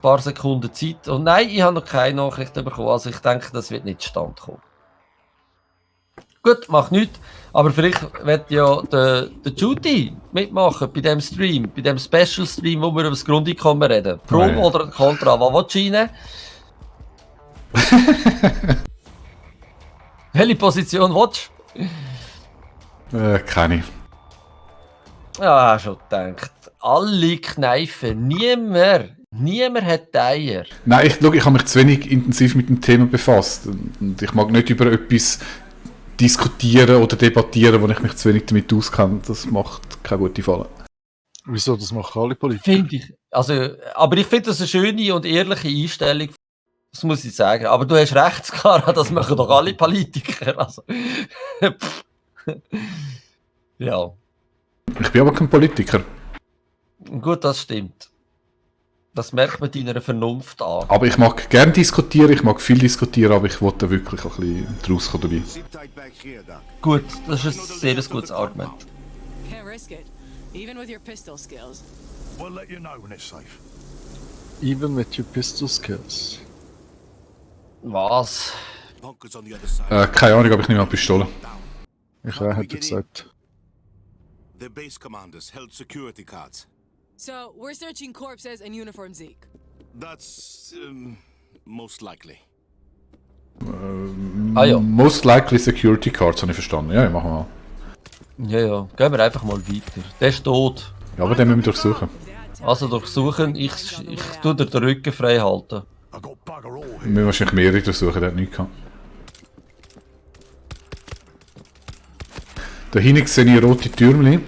paar Sekunden Zeit. Und nein, ich habe noch keine Nachricht bekommen. Also ich denke, das wird nicht zustande kommen. Gut, macht nichts. Aber vielleicht wird ja der Judy mitmachen bei dem Stream, bei dem Special Stream, wo wir über das Grundeinkommen reden. Pro oder Contra, was willst du rein? Welche Position willst du? Keine. Ja, schon gedacht. Alle kneifen, niemand hat Eier. Nein, ich habe mich zu wenig intensiv mit dem Thema befasst. Und ich mag nicht über etwas diskutieren oder debattieren, wo ich mich zu wenig damit auskenne. Das macht keine gute Falle. Wieso? Das machen alle Politiker. Finde ich. Also, aber ich finde das eine schöne und ehrliche Einstellung. Das muss ich sagen. Aber du hast recht, Skara, das machen doch alle Politiker. Also. Ja. Ich bin aber kein Politiker. Gut, das stimmt. Das merkt man deiner Vernunft an. Aber ich mag gerne diskutieren, ich mag viel diskutieren, aber ich wollte wirklich ein bisschen draus kommen dabei. Gut, das ist ein sehr gutes Argument. Even with your pistol skills. We'll let you know when it's safe. Even with your pistol skills. Was? Keine Ahnung, aber ich nehme eine Pistole. Ich hätte gesagt. The base commanders held security cards. So, we're searching corpses and uniform Zeke. That's most likely. Ja. Most likely security cards, habe ich verstanden. Ja, machen wir mal. Ja. Gehen wir einfach mal weiter. Der ist tot. Ja, aber den müssen wir durchsuchen. Also durchsuchen, ich tue dir den Rücken frei halten. Wir müssen wahrscheinlich mehrere durchsuchen, der hat nichts gehabt. Da hinten sehe ich rote Türmchen.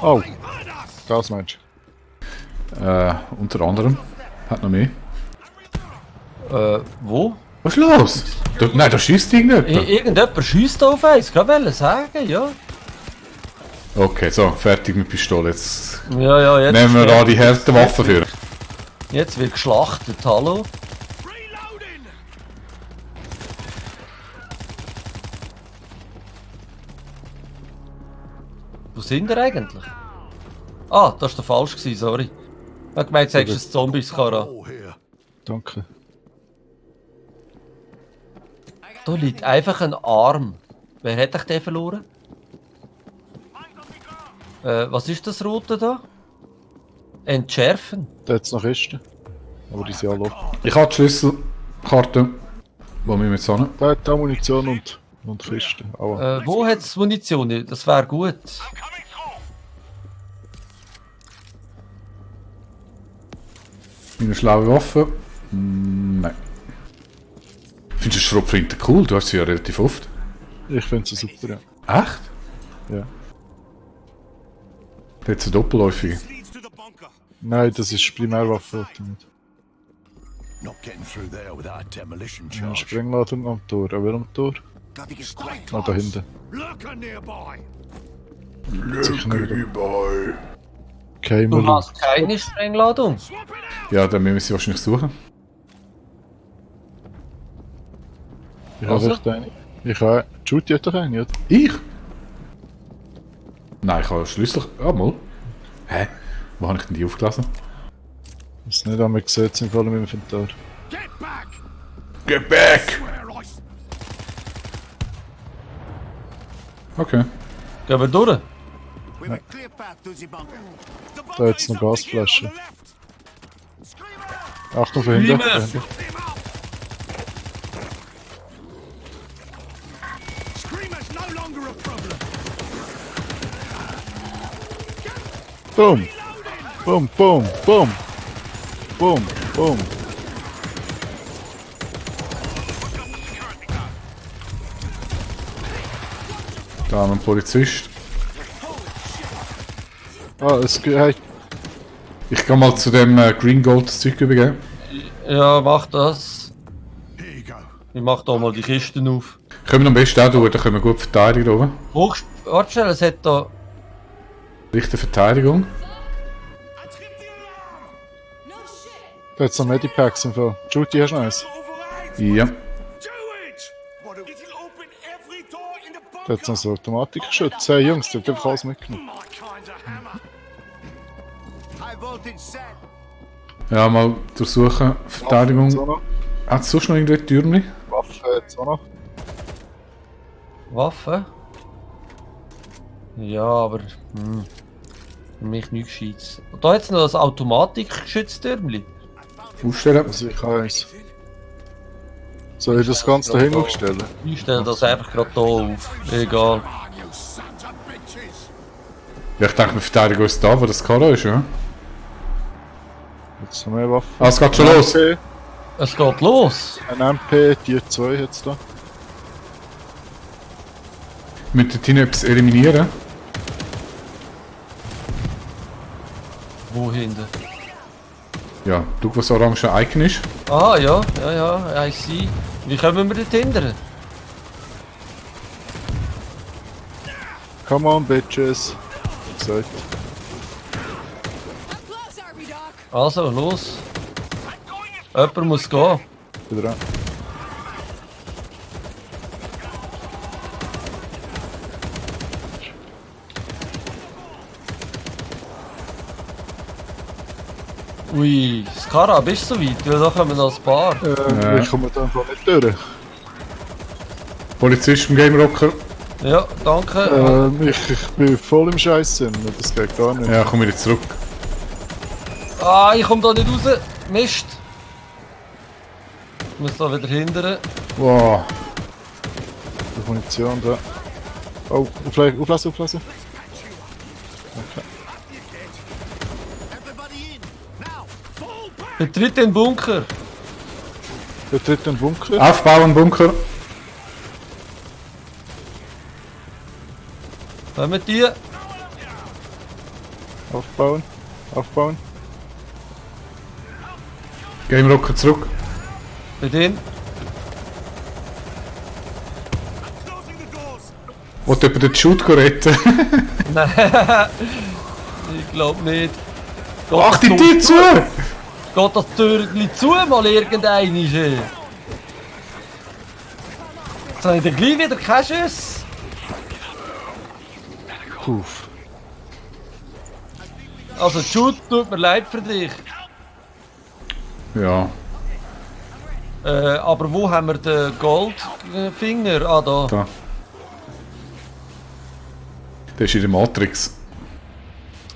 Oh, das meinst du? Unter anderem. Hat noch mehr. Wo? Was ist los? Nein, da schießt irgendjemand. Irgendjemand schießt auf eins, kann ich sagen, ja. Okay, so, fertig mit Pistole. Jetzt Ja, jetzt nehmen wir da die harten Waffen für. Jetzt wird geschlachtet, hallo? Wo sind wir eigentlich? Ah, das war falsch, sorry. Ich habe gemeint, du sagst Zombies, Kara. Danke. Da liegt einfach ein Arm. Wer hat dich den verloren? Was ist das Rote da? Entschärfen. Da hat es noch Kisten. Aber die sind alle offen. Ich habe die Schlüsselkarte. Wo müssen wir jetzt hin? Da hat Munition und Kisten. Wo hat es Munition? Das wäre gut. Meine schlaue Waffe? Nein. Findest du Schrotflinte cool? Du hast sie ja relativ oft. Ich finde sie super, ja. Echt? Ja. Da hat sie doppelläufige. Nein, das ist Primärwaffe. Not getting through there without a demolition Eine charge. Sprengladung am Tor. An welchem Tor? Ah, da hinten. Lurker nearby. Keine Du Müll. hast keine Sprengladung. Ja, dann müssen wir sie wahrscheinlich suchen. Ich habe echt eine. Ich habe... Judy hat doch eine, oder? Ich? Nein, ich habe Schlüssel... Ah, mal. Hä? Wo habe ich denn die aufgelassen? Das ist nicht einmal gesehen, im Fall im Inventar. Get back! Get back! Where I... Okay. Gehen wir durch? We have a clear path to the bunker. The Da bunker hat es is noch open Gasflaschen. on the left. Screamer out! Achtung, von hinten. Screamer! Von hinten. Screamer's no longer a problem. Boom! Boom, boom, boom! Boom, boom! Da haben wir einen Polizist. Ah, es geht... Hey, Ich kann mal zu dem Green Gold das Zeug übergeben. Ja, mach das. Here you go. Ich mach da mal die Kisten auf. Können wir am besten auch durch, da können wir gut verteidigen oben. Warte schnell, es hat da... Richte Verteidigung. da hat es noch Medipacks im Fall. Judy, hast du noch eins? Ja. Do it! It'll open every door in the bunker. Da hat es noch so Automatikgeschütz. Hey Jungs, der hat einfach alles mitgenommen. My kind of hammer. High voltage set. Ja, mal durchsuchen. Verteidigung. Jetzt auch noch. Hat es sonst noch irgendwelche Türme? Waffe jetzt auch noch. Waffe? Ja, aber... Für mich nichts Gescheites. Und da jetzt noch das Automatikgeschütztürmli. Aufstellen. Also ich habe eins. Soll ich das Ganze da hinstellen? Ich stelle das einfach gerade hier auf. Egal. You sons of bitches. Ja, ich denke, wir verteidigen uns da, wo das Karo ist, ja? Jetzt noch mehr Waffen. Ah, es geht schon Ein los. MP, Es geht los. ein MP, Tier 2 jetzt da. Wir müssen dort etwas eliminieren. Wo hinten? Ja, schau, was orange Icon ist. Ah, ja, I see. Wie kommen wir dort hinten? Come on, bitches. Gesagt. Up close, RB Doc. Also, los. Jemand muss gehen. Wieder an. Ui, Skara, bist du so weit? Weil da kommen noch ein paar. Ja. Ich komme da einfach nicht durch. Polizist im Game Rocker. Ja, danke. Ich bin voll im Scheiß. Das geht gar nicht. Ja, komm wieder zurück. Ah, ich komme da nicht raus. Mist. Ich muss da wieder hindern. Wow. Die Munition da. Oh, auflassen. Everybody in. Now. Fall back. Betritt den Bunker. Der tritt in den Bunker. Aufbauen, Bunker. Kommen die? Aufbauen. Game Rocker zurück. Bei denen? Closing the doors. Wollt jemand den Shoot retten? Nein. Ich glaube nicht. Geht Ach, das die Tor Tür zu! Geht das Türchen zu, mal irgendein ist. Jetzt habe ich dann gleich wieder keinen Schuss. Puff. Also, Jude, tut mir leid für dich. Ja, Aber wo haben wir den Goldfinger? Ah, da. da. Der ist in der Matrix.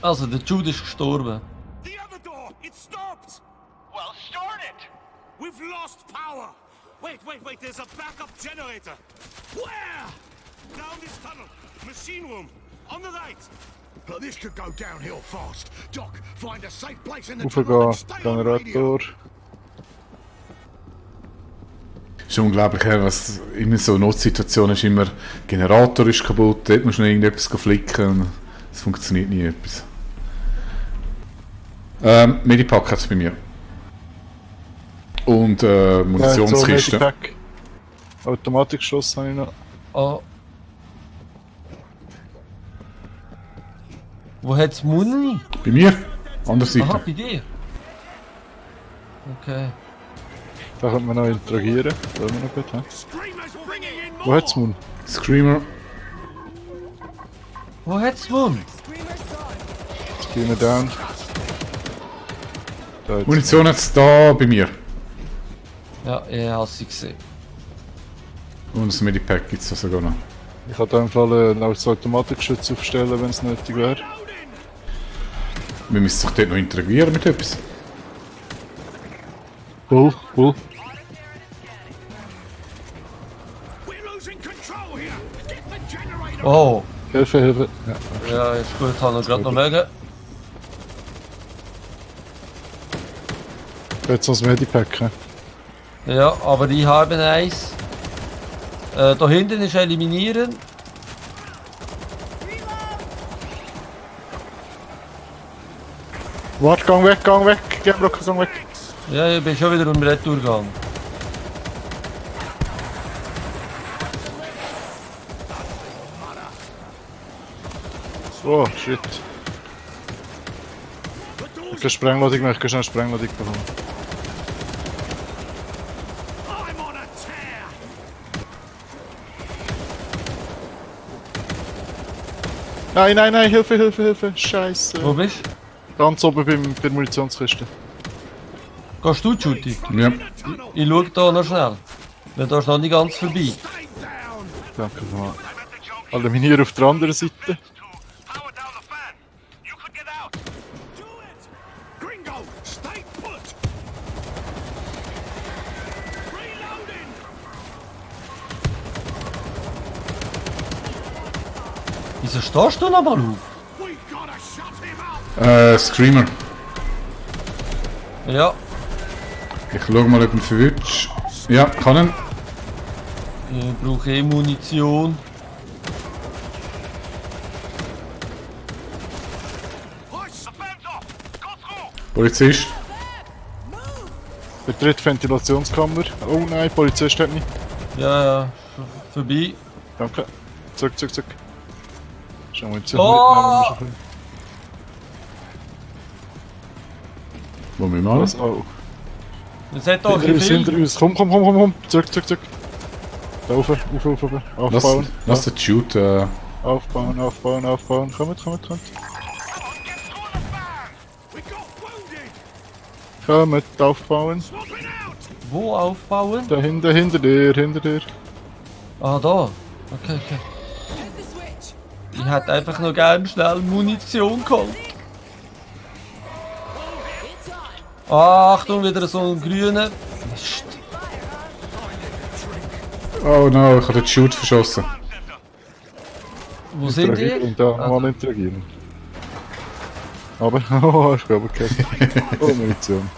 Also, der Jude ist gestorben. The other door. It stopped. Well, start it. We've lost power. Wait. There's a backup generator. Where? Down this tunnel. Machine room. On the right. But this could go downhill fast. Doc, find a safe place in the Aufgehen. tunnel and stay on radio. Generator. Ist unglaublich, was immer so eine Notsituation ist, immer Generator ist kaputt, dort musst du noch irgendetwas flicken. Es funktioniert nie etwas. Medipack hat es bei mir. Und Munitionskiste. Ja, so Automatikgeschoss habe ich noch. Ah. Wo hat's Muni? Bei mir? Andere Aha, Seite. bei dir. Okay. Da könnte man noch interagieren. Da haben wir noch gut, hä? Screamers bringing in more. Wo hat's Mund? Screamer. Wo hat's Muni? Screamer's gone. Screamer down. Da jetzt. Munition hat es da bei mir. Ja, ich habe sie gesehen. Und das Medipack gibt es da sogar noch. Ich kann da im Fall ein Automatikgeschütz aufstellen, wenn es nötig wäre. Wir müssen doch dort noch interagieren mit etwas. Cool. We're losing control here. Get the generator. Oh, Hilfe. Ja. ja, ist gut, habe ich gerade noch mögen. Jetzt noch das Medipack. hä? Ja, aber ich habe eins. Da hinten ist eliminieren. Warte, gang weg. Gameblocker, gang weg. Ja, ich bin schon wieder im Retourgang. Oh, shit. The doors. Ich kann Sprengladung noch, ich kann schnell Sprengladung bekommen. I'm on a tear. Nein, Hilfe. Scheiße. Wo bist Ganz oben bei der Munitionskiste. Gehst du, Judy? Ja. Ich schau da noch schnell. Weil da ist noch nicht ganz vorbei. Stay down! Danke mal. Eliminieren auf der anderen Seite. Power down the fan. You could get out. Do it! Gringo, stay put! Reloading! Wieso stehst du noch mal auf? We gotta shut him up! Screamer. Ja, Ich schau mal, ob ich ihn verwünsche. Ja, kann ihn. ich brauche eh Munition. Hoist! The fan's off. Go through. Polizist. Betritt Ventilationskammer. Oh nein, Polizist hat mich. Ja, ja, vorbei. Danke. Zurück. Schauen wir uns Oh! mitnehmen. Wo müssen wir alles? Oh. Es hat doch Hinter uns, hinter viel. uns. Komm. Zurück. Da rauf. Aufbauen. Lass den Shoot. Aufbauen. Kommt. We got wounded! Kommt, aufbauen. Swapping out! Wo aufbauen? Da hinter dir. Ah, da. Okay. Hit the switch. Ich hätte einfach noch gerne schnell Munition geholt. It's on. Ah, Achtung, wieder so ein grüner. Mist. Oh no, ich habe den Shoot verschossen. Wo sind die? Und da mal interagieren. Aber, oh, ich glaube, okay. Oh, Munition.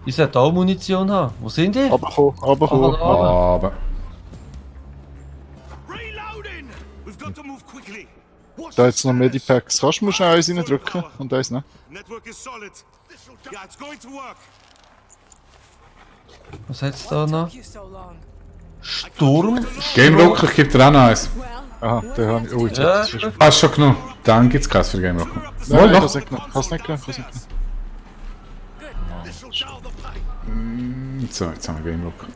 Ich sollte auch Munition haben. Wo sind die? Runterkommen. Ah, Aber. Reloading! We've got to move quickly. What's Da jetzt noch Medipacks. Kannst du mir schnell eins reindrücken? Und eins, ne? Network is solid. Yeah, it's going to work. Was hat's da noch? Took you so long. Sturm? Game Rocker, ich gebe dir auch noch eins. Well, Aha, den habe ich. Oh, jetzt Ja, hab's verschwunden. Hast du schon genommen? Dann gibt's keins für Game Rocker. Nein, doch. hast du nicht genommen. Hast du nicht genommen. this'll dull the pain? So, jetzt haben wir Game Rocker.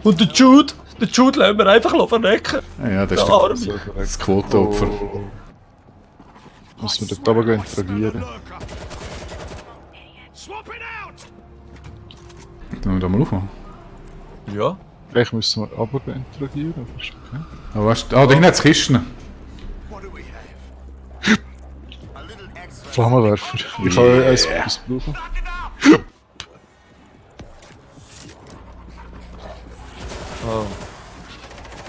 Und der Jude? Der Jude lassen wir einfach verrecken. Ja, das ist Der Arme. das Quotenopfer. Muss man dort oben gehen interagieren. Lurker! Swapping out! Dann wir da mal aufmachen. Ja. Vielleicht müssen wir oben gehen interagieren. Aber ist okay. Aber weißt du, da hinten hat's Kisten. What do we have? Flammenwerfer. Ich kann eins brauchen. Oh.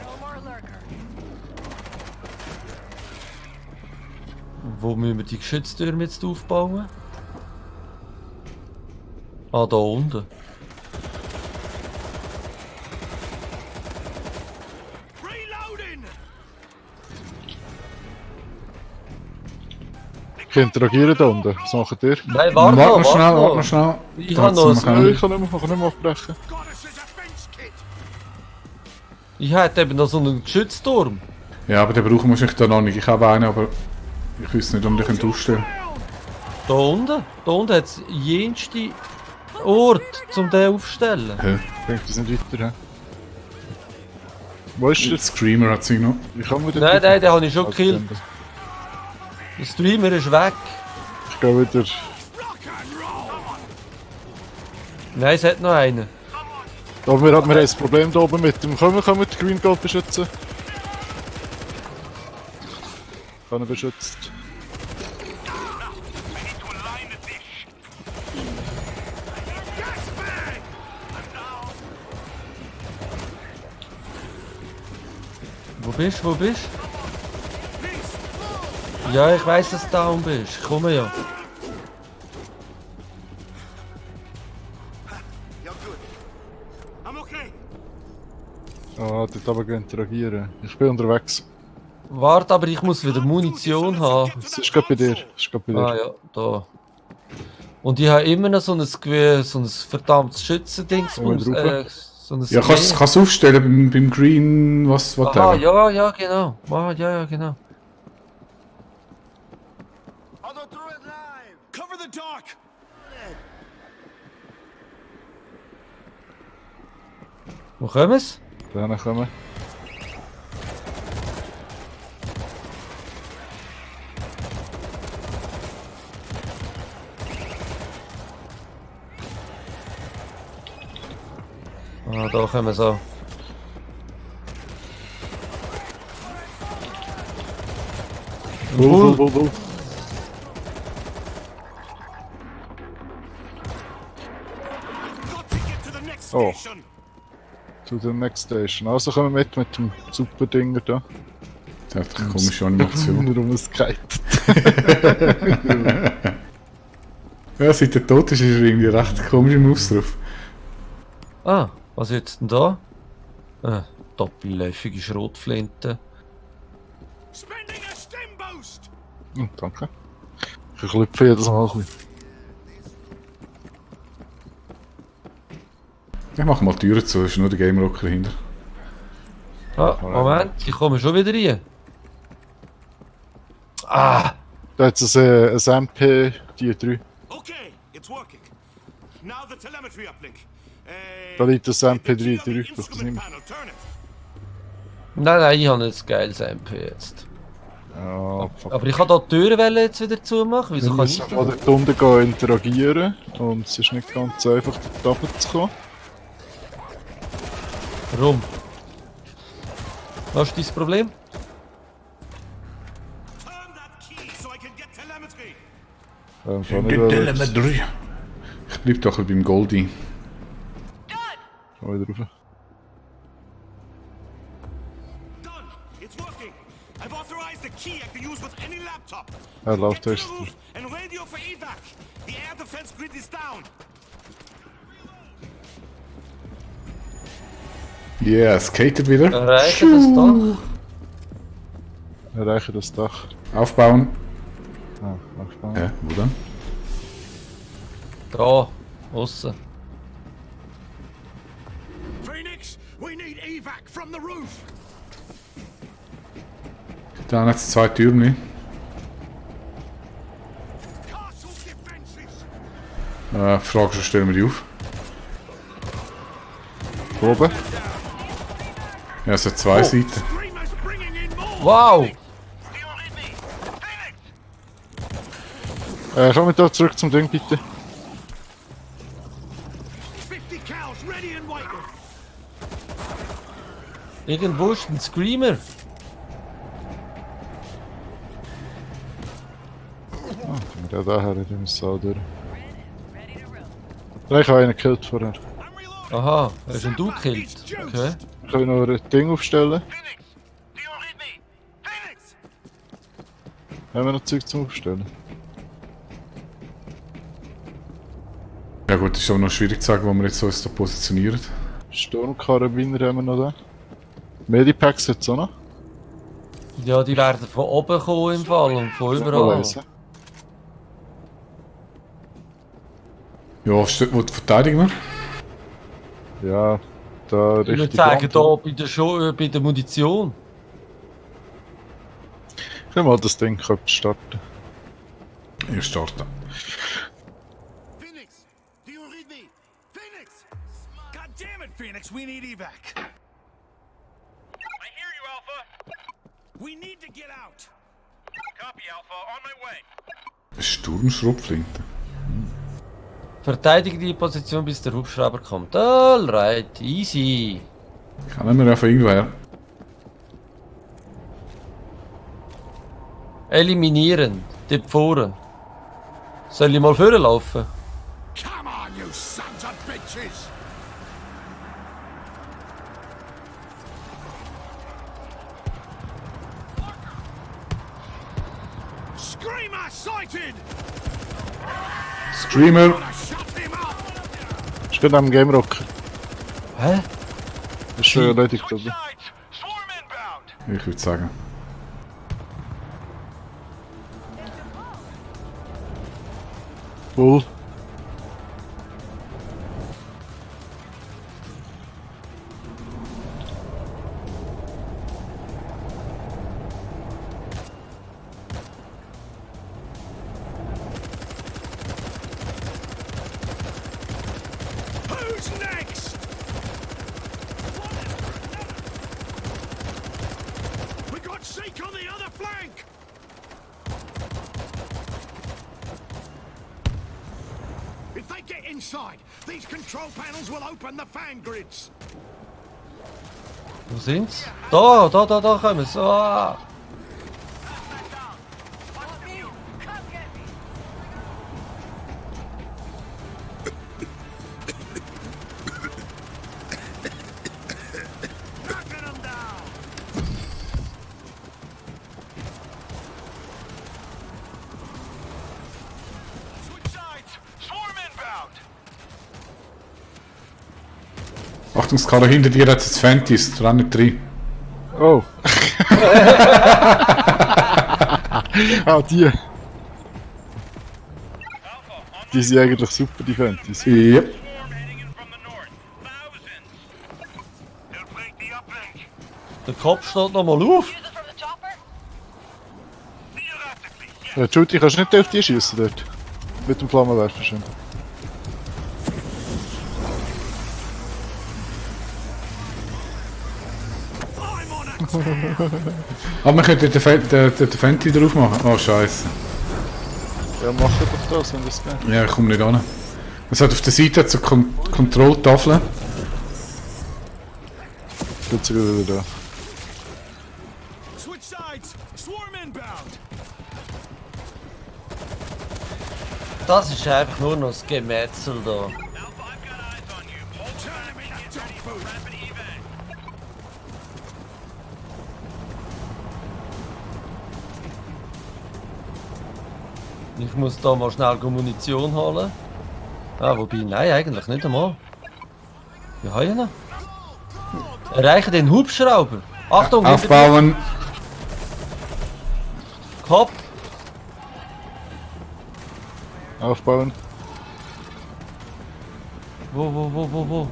no more lurker. Wo müssen wir die Geschütztürme jetzt aufbauen? Ah, da unten. Reloading! Ich interagiere da unten. Was macht ihr? Nein, Warte warte noch schnell, noch. warte noch schnell. Ich Da habe hat's noch noch ein- einen. Ich kann nicht mehr abbrechen. Got us a defense kit! Ich hätte eben noch so einen Geschützturm. Ja, aber den brauchen wir wahrscheinlich da noch nicht. Ich habe einen, aber ich weiß nicht, ob ich den aufstellen Da unten hat es jenste Ort, um den aufzustellen. kann. Ich denke, die sind weiter. He? Wo ist Der jetzt? Screamer hat sich noch. Wie kann man Nein, den habe ich schon gekillt. Der Streamer ist weg. Ich gehe wieder. Nein, es hat noch einen. Aber wir haben ein Problem da oben mit dem. Können wir die Green Gold beschützen? Kann er beschützt. Wo bist du? Ja, ich weiss, dass du down bist. Ich komme ja. I'm okay. Ah, dort oben gehen interagieren. Ich bin unterwegs. Warte, aber ich muss wieder Munition haben. Es ist gerade bei dir. Ah ja, da. Und ich habe immer noch so ein verdammtes Schützendings. Ja, drauf. So ein Ja, kannst du aufstellen beim Green, was Aha, whatever. ja, genau. Ah, ja, genau. Cover the dark! Wo kommen sie? Dann kommen. Ah, da können wir so. Bull. Got to get to the next Oh. station. To the next station. Also kommen wir mit dem super Dinger da. Das hat eine komische Animation. Rumgeskypt. Ja, seit er tot ist, ist er irgendwie recht komische Moves drauf. Ah, was jetzt denn da? Doppelläufige Schrotflinte. Spending a stim boost. Danke. Ich klopfe jedes Mal ein bisschen. Ich mache mal die Türen zu, ist nur der Game Rocker dahinter. Ah, Moment, ich komme schon wieder rein. Ah! Da hat es ein MP, die 3. Okay, it's working. Now the telemetry uplink. Da liegt das MP3 the key on the drauf, das instrument nicht mehr. panel. Turn it. Nein, ich habe ein geiles MP jetzt. Ja, fuck. Aber ich kann da die Türen jetzt wieder zumachen. Wieso Wir kann ich müssen mal dort unten gehen interagieren und es ist nicht ganz einfach, dort runter zu kommen. Warum? Was ist dein Problem? Turn that key so I can get telemetry. Kann nicht wieder Ich bleib doch ein bisschen beim Goldie. wieder rauf. Done. It's working. I've authorized the key I can use with any laptop. Er läuft Get to the erst. roof and radio for evac. The air defense grid is down. Yeah, skater wieder. Erreiche das Dach. Erreiche das Dach. Aufbauen. Ah, aufbauen. Ja, wo dann? Da, aussen. Phoenix, we need evac from the roof. Da hat es 2 Türen. Castle defenses. Frage schon, stellen wir die auf. Oben. Ja, es hat 2 Seiten. Screamers bringing in more. Wow! Komm mit da zurück zum Ding, bitte. 50 cows ready and waiting. Irgendwo ist ein Screamer. Ja, daher in dem Saal durch. Ich habe einen gekillt vorher. I'm reloading. Aha, hast du gekillt? Okay. Wir können noch ein Ding aufstellen. Phoenix, do you read me? Phoenix. Haben wir noch Zeug zum Aufstellen? Ja gut, ist aber noch schwierig zu sagen, wo wir jetzt uns da positionieren. Sturmkarabiner haben wir noch da. Medipacks hat es auch noch. Ja, die werden von oben kommen im Fall und von überall. Lesen. Ja, wo verteidigen wir? Ja, da Ich würde richtig. sagen, da bei der, bei der Munition. Ich will mal das Ding starten. Ich starte. Phoenix, do you read me? Phoenix. God damn it, Phoenix, we need evac. I hear you, Alpha. We need to get out. Copy, Alpha. On my way. Sturmschrotflinte. Verteidige die Position, bis der Hubschrauber kommt. Alright, easy. Kennen wir ja von irgendwoher. Eliminieren, die Pforen. Soll ich mal vorlaufen? Come on, you sons of bitches. Screamer sighted. Screamer! Gotta shut him up. Ich bin am Game Rock. Hä? Ist schon erledigt, oder? Sides. Swarm inbound. Ich würde sagen. Bull. Who's next? We got Zeke on the other flank. If they get inside, these control panels will open the fan grids. Wo sind's? Da kommen sie. Ah. Achtung, Skala, hinter dir hat es Fantis, renn nicht rein. Oh. Ah, die. Die sind eigentlich super, die Fantasy. Ja. Der Kopf steht noch mal auf. Judy, kannst du nicht auf die schießen dort? Mit dem Flammenwerfer schon. Aber wir könnten den Fanti drauf machen. Oh, scheiße. Ja, mach doch das, wenn das geht. Ja, ich komme nicht an. Es hat auf der Seite so Kontrolltafeln. Jetzt sind wir wieder da. Switch sides! Swarm inbound! Das ist einfach nur noch das Gemetzel da. Ich muss da mal schnell Munition holen. Ah, wobei, nein, eigentlich nicht einmal. Wie habe ich noch? Erreiche den Hubschrauber. Achtung, hinter dir. Aufbauen. Kopf. Aufbauen. Wo?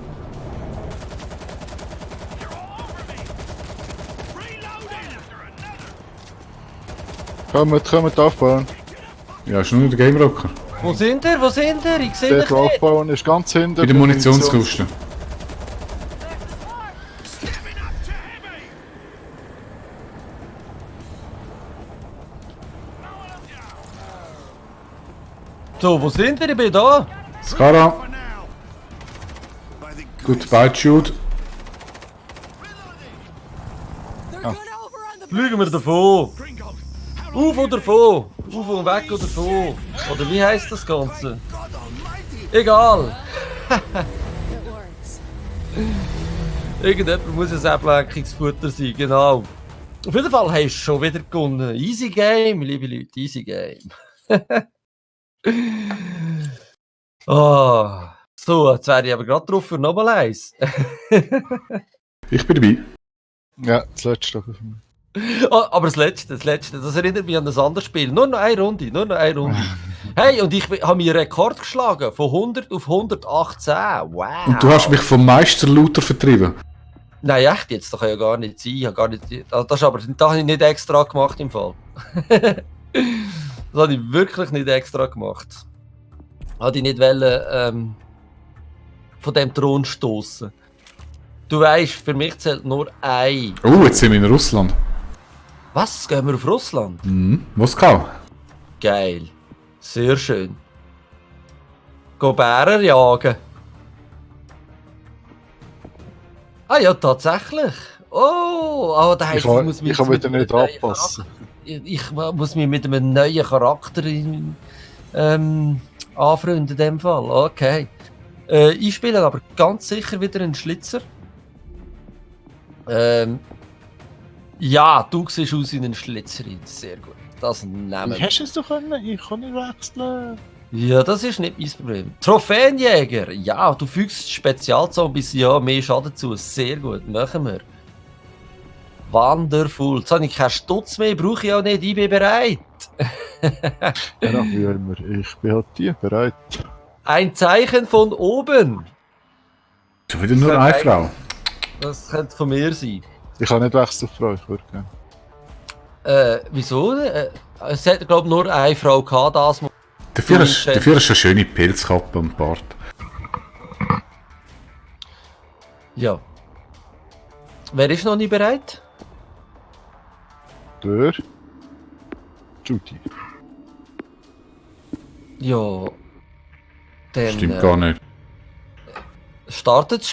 Kommt aufbauen. Ja, ist nur der Game Rocker. Wo sind ihr? Ich sehe Der dich nicht. aufbauen ist ganz hinten. Bei der Munitionskiste. So, wo sind ihr? Ich bin da. Skara. Goodbye, Jude. They're gonna overrun the Fliegen wir davon. Auf oder davon. Auf und weg oder davon. Oder wie heisst das Ganze? Egal. It works. Irgendjemand muss ein Ablenkungsfutter sein, genau. Auf jeden Fall hast du schon wieder gewonnen. Easy Game, liebe Leute, easy Game. Oh. So, jetzt wäre ich aber gerade drauf für nochmal eins. Ich bin dabei. Ja, das letzte. Oh, aber das letzte, das erinnert mich an ein anderes Spiel. Nur noch eine Runde. Hey, und ich habe meinen Rekord geschlagen, von 100 auf 118. Wow. Und du hast mich vom Meister Luther vertrieben. Nein, echt jetzt, das kann ja gar nicht sein. Ich habe gar nicht, das ist aber, das habe ich nicht extra gemacht im Fall. Das habe ich wirklich nicht extra gemacht. Hatte ich nicht wollen, von dem Thron stoßen. Du weißt, für mich zählt nur ein. Oh, jetzt sind wir in Russland. Was? Gehen wir auf Russland? Mhm. Moskau. Geil. Sehr schön. Go Bären jagen. Ah ja, tatsächlich. Oh, da heisst, Ich muss mich kann jetzt wieder mit nicht einem neuen anpassen. Ich muss mich mit einem neuen Charakter anfreunden in dem Fall. Okay. Ich spiele aber ganz sicher wieder einen Schlitzer. Ja, du siehst aus wie ein Schlitzerin. Sehr gut. Das nehmen wir. Hast du es doch können? Ich kann nicht wechseln. Ja, das ist nicht mein Problem. Trophäenjäger. Ja, du fügst Spezialzombies ja mehr Schaden zu. Sehr gut, machen wir. Wonderful. Jetzt habe ich keinen Stutz mehr, brauche ich auch nicht. Ich bin bereit. Ja, wie immer. Ich bin halt die bereit. Ein Zeichen von oben. Schon wieder nur eine Frau. Das könnte von mir sein. Ich kann nicht wechseln, Frau. Ich würde gerne. Wieso? Es hat, glaube ich, nur eine Frau gehabt, das mal. Dafür hast du eine schöne Pilzkappe und Bart. Ja. Wer ist noch nicht bereit? Der Judy. Ja. Dann Stimmt gar nicht. startet das